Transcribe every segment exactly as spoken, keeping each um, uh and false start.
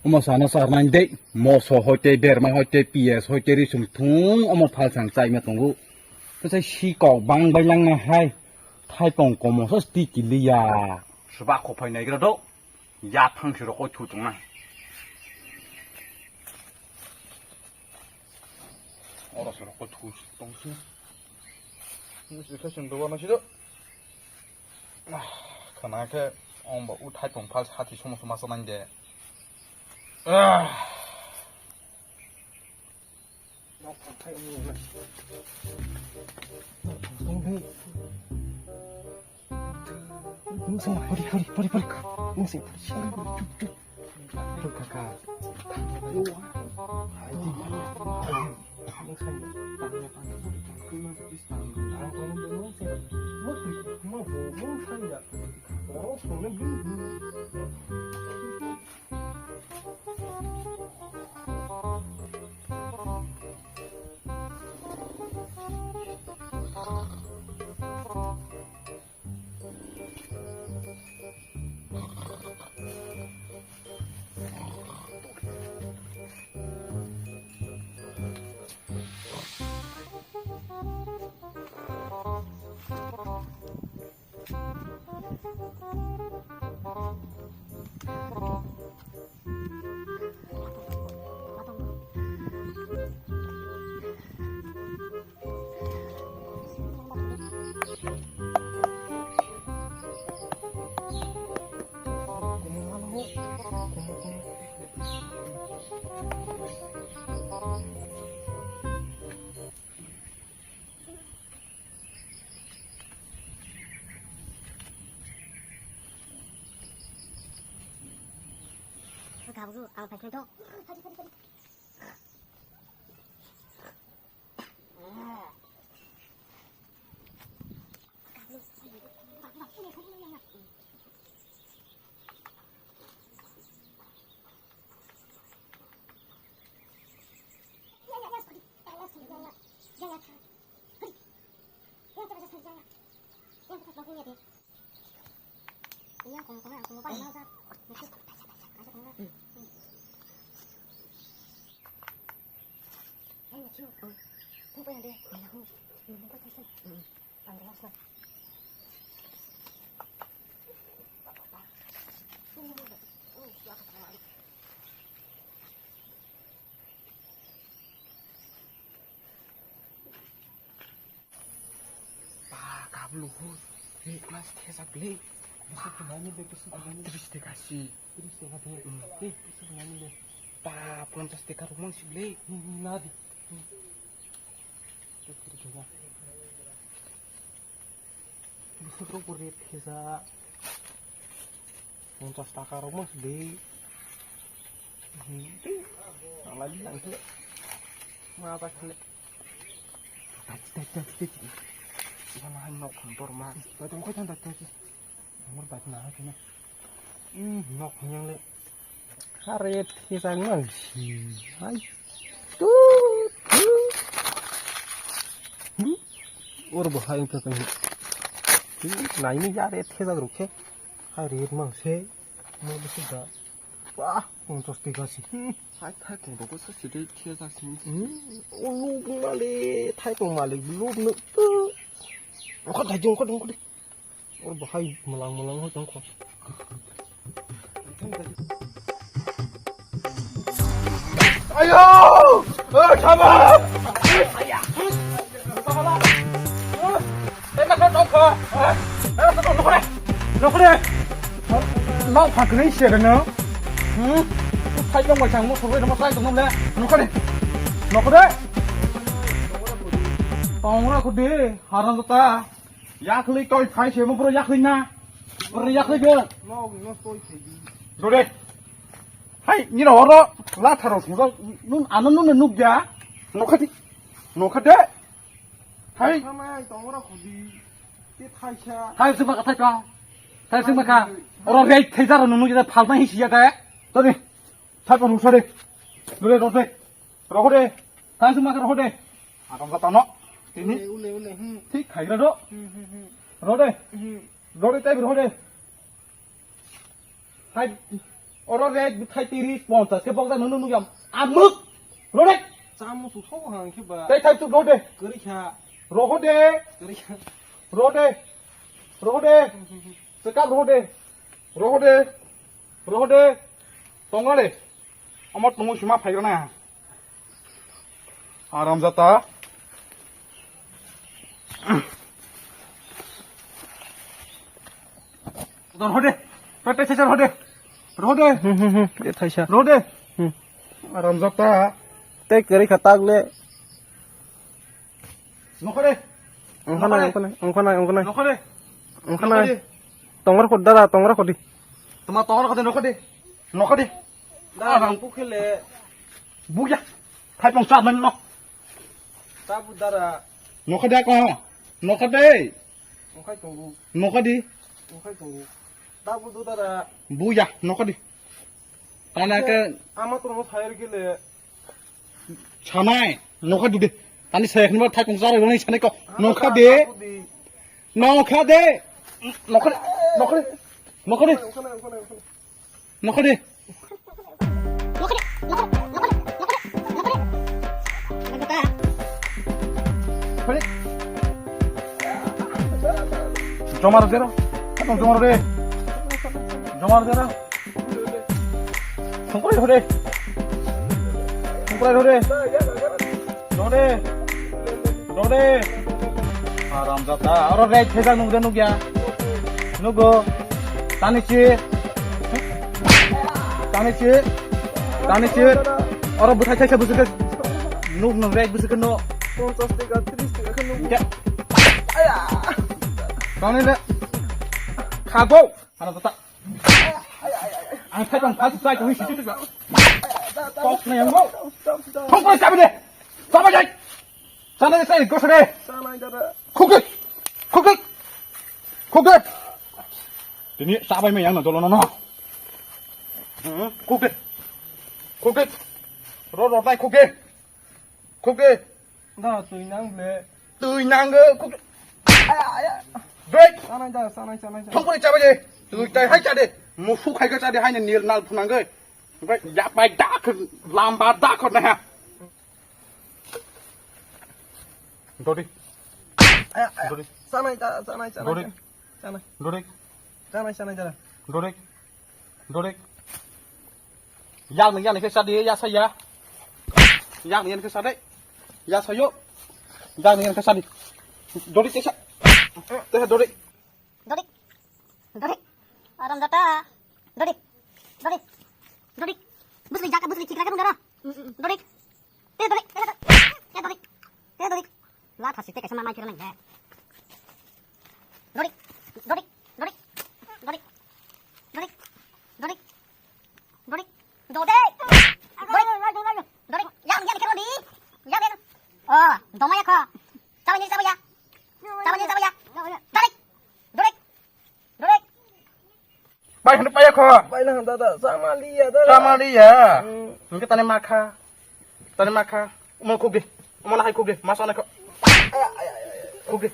Omo sana sarnai de, moso hoite, berma hoite, piyas hoite, risum thung, omo phalsang chaima tongo. Tei si kok bang bai langna hai, thaipong komo so sti kiliya. Suba khophai naigra do, ya thang si rokoi thu tongnai. Oro si rokoi thu tongsi. Ni si khe sing dogo nasi do. Ah, khana khe ong ba u thaipong phal sati somo somo sanai de. Ah. Hori, hori, hori, hori. Hori, kaka. Gabru, ang pakai dok. Ba, kablu ho. Hey, mas thesa ble. Bisa tunani be, bisa tunani. Tris teka si. Tris teka be. Hmm. Hey, bisa tunani be. Ba, ponchas teka rok mang si ble. Hmm, hmm, na di. Hmm. Tris teka. Busuk rok bo rate khe ja. Ponchas taka rok mang si de. Nang lai nang khe. Ma ba khe. Dati, dati, dati, dati. Iba ma hai nok khon tor ma. Ba tong khoi thang dati, dati. Amor dati na hai khe na. Hmm, nok khon yang le. Are thejak mang si. Hai. Tu, tu. Hmm? Or bo hai wngkha khe. Naini ya re thejak rok khe. Hai ret mang se. Mo bisi da. Wah, ponchas teka si. Hmm. Hai, hai, kung rok sa si de thejak si. Hmm. O luk male, thai tong male, luk nuk tu. Ongkha dai, ongkha, ongkha dai. Or bahai malang malang ho tongkho. Ayo! O, sama! Nokore. Nokore. Nok phakri se no. Hmm? Phai tong bai sang mo thoi mo sai tong le. Nokore. Nokore. Tongra khudi haram ta. Yakli toi phai se mo bro yakli na. Bro yakli be. No, no toi phai di. Dore. Hai, ni ro ro la tharo thung nun ano nun nuk ya. Nokhati. Nokhade. Hai. Thamai tongra khudi. Te thaisa. Hai sima ka thaisa. Hai sima ka. Oro rei thaisa ro nunu ya phalna hi siya ta. Toni. Thai pa nusare. Dore ro de. Ro de. Hai sima ka ro de. Atam ka tano. Ini. Ule, ule, ule, hmm. Thik khai ro do. Hmm, hmm, hmm. Ro de. Hmm. Ro de tai ro de. Hai. Oro rek bwthai tiri ponchas khe bokda nunu nugya. Amuk. Rode. Chamu tu sobo hang khe ba. Tei thai tu rode. Kwrwi kha. Rohode. Kwrwi kha. Rohode. Rohode. Sekap rohode. Rohode. Rohode. Tongale. Amot nungwi sima phaigrana. Aram jata. Rohode. Pete sesa rohode. Rohode. Hmm, hmm, hmm. Ye thaisa. Rohode. Hmm. Aram jata. Tei kwrwi kha tak le. Nokhode. Ongkhanai, ongkhanai, ongkhanai, ongkhanai. Nokhode. Ongkhanai. Nokhode. Tongra khodi dada, tongra khodi. Toma tongra khodi nokhode. Nokhode. Da, ah, bang pukhele. Buya. Thaipong sa man no. Tabu dara. Nokhode ko. Nokhode. Okhai tongo. Nokhode. Okhai tongo. Tabu do dara. Buya, nokhode. Tana ke. Ama tongo sayar gele. Sanai, nokhode. Tani saya khunba thaipong sa roni sanai ko. Nokhode. Nokhode. Nokhode. Nokhode. Nokhode. Nokhode. Nokhode. Nokhode. Nokhode. Nokhode. Nokhode. Jomar dero. Jomar de. Jomar dero. Songkrai hore. Songkrai hore. Dode. Dode. Aram jata. Oro rek thejak nugde nugya. Nugo. Tani chi. Tani chi. Tani chi. Oro bwthai thaisa bwswk khe. Nuk nuk rek bwswk khe no. Ponchas taka, tris taka khe nuk. Tani le. Khago. Aram jata. Ang thai tong thai sai tong si tu. Kok na yang mo. Thong ko sabi de. Sabi de. Sana de sai ko sare. Khuk de. Khuk de. Khuk de. Tini sabai me yang na dolo no no. Khuk de. Khuk de. Ro ro tai khuk de. Khuk de. Da, twi nang le. Twi nang go, khuk. Aya, aya. Break. Sanai da, sanai, sanai, sanai. Thongkori chabai de. Twi tai hai cha de. Musu khai ka cha de hai ne nil nal phunang go. Break. Ya pai da khon, lamba da khon na ha. Dodi. Aya, aya. Dodi. Sanai da, sanai, sanai. Dodi. Sanai. Dodi. Sanai, sanai da. Dodi. Dodi. Yang ni yang ni ke sadi ya saya. Yang ni yang ni ke sadi. Ya sayo. Yang ni yang ni ke sadi. Dodi tesa. Tesa dodi. Dodi. Dodi. Aram jata. Dodi. Dodi. Dodi. Busli jaka busli chikra ka dungara. Dodi. Te dodi. Te dodi. Te dodi. Te dodi. La thasi te kaisa ma mai kira nang. Dodi. Dodi. Dodi. Dodi. Dodi. Dodi. Dodi. Dodi. Dodi. Dodi. Yang yang kira di. Yang yang. Oh, doma ya kho. Sawa ni sawa ya. Sawa ni sawa ya. Dodi. Dodi. Dodi. Bai hwnwi paiya kho. Bai na dada, chamaliya dada. Chamaliya. Hmm. Hwnkhe tani makha. Tani makha. Omo khukdi. Omo nahai khukdi. Masa nai kho. Aya, aya, aya, aya. Khukdi.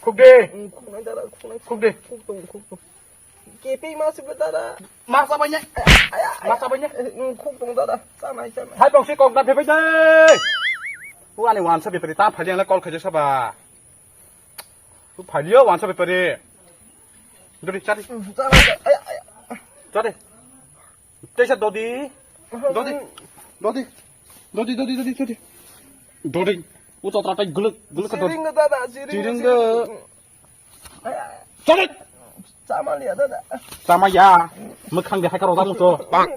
Khukdi. Hmm, khuknai dada, khuknai. Khukdi. Khuk tong, khuk tong. Kepi masi be dada. Masa banya. Aya, aya, aya. Masa banya. Hmm, khuk tong dada. Chamai, chamai. Hai bongsi kok da phephe dai. Wani wansa bepari ta phali ang call khaje saba. Phalio wansa bepari. Dodi chari. Chari. Tesa dodi. Dodi. Dodi. Dodi, dodi, dodi, dodi. Dodi. Uto tratai guluk, guluk ka dodi. Chiringo dada, chiringo. Chiringo. Chari. Chamaliya dada. Chamaya. Mukhang de haikar oda muto. Dada.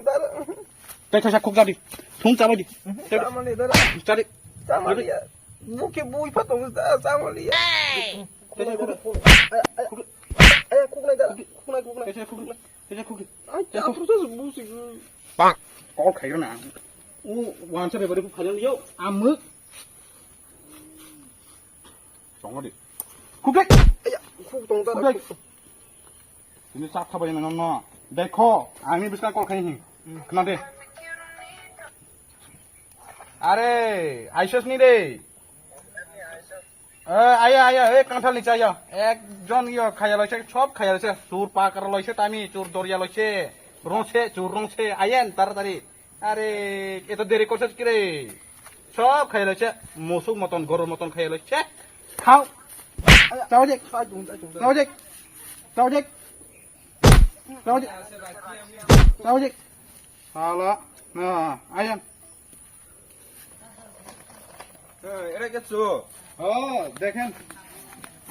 Tesa khuk jadi. Thung chamai di. Chamaliya dada. Chari. Chamaliya. Buki bui pa tong da, chamaliya. Aya, aya, khuknai da, khuknai, khuknai. Ai, atur sa busi. Pak. Kok khai na. U, wansa be bari khuk khai yo, amuk. Tongo di. Khuk dai. Aya, khuk tong da. Khuk dai. Ini sak khabai na no. Dekho, ani biska kol khai hin. Khna de. Are, aisos ni de. Eh, aya, aya, eh, kangthal ni chaya. Ekjon yo khaya loise, sob khaya loise. Sur pakar loise tami, sur doria loise. Rongse, chu rongse, ayen, taratari. Are, eto deri korse kire. Sob khailaise, musuk moton, goror moton khailaise. Khao. Chao jek. Chao jek. Chao jek. Chao jek. Chao jek. Hala. Na, ayen. Era কিছু। ও, দেখেন।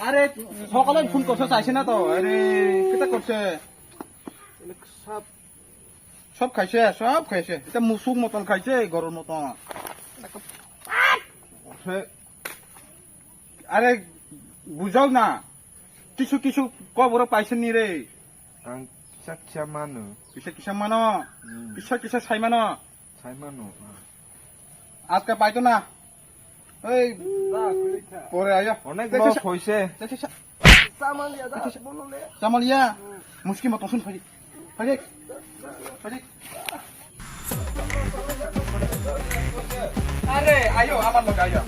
আরে, সকালে ফোন করছে, চাইছে না তো। আরে, কিতা করছে? সব, সব খাইছে, সব খাইছে। এটা মুসুক মতন খাইছে, গরুর মতন। সে, আরে, বুঝাও না। কিছু কিছু কবরও পাইছে নি রে? Ang kisa kisa mano. Kisa kisa mano? Hmm. Kisa kisa sai mano? Sai mano, ah. আজকে পাইতো না। এই, পরে আইয়া। অনেক দেখ, loss দেখ, হইছে। দেখ, দেখ। চামালিয়া, চামালিয়া। মুসকি মতো শুন, ফাইক। ফাইক। ফাইক। আরে, আইও, আমার লগে আইও।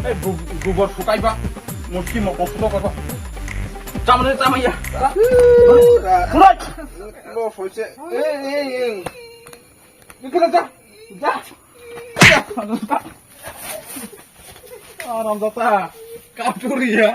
এই গু-, গোবর শুকাইবা। মুসকি মতো শুনো করবা। চামালিয়া, চামালিয়া। পুরাই। Loss হইছে। এই, এই, এই। এখানে যা, যা, যা। আরাম দাতা, কাটুরিয়া।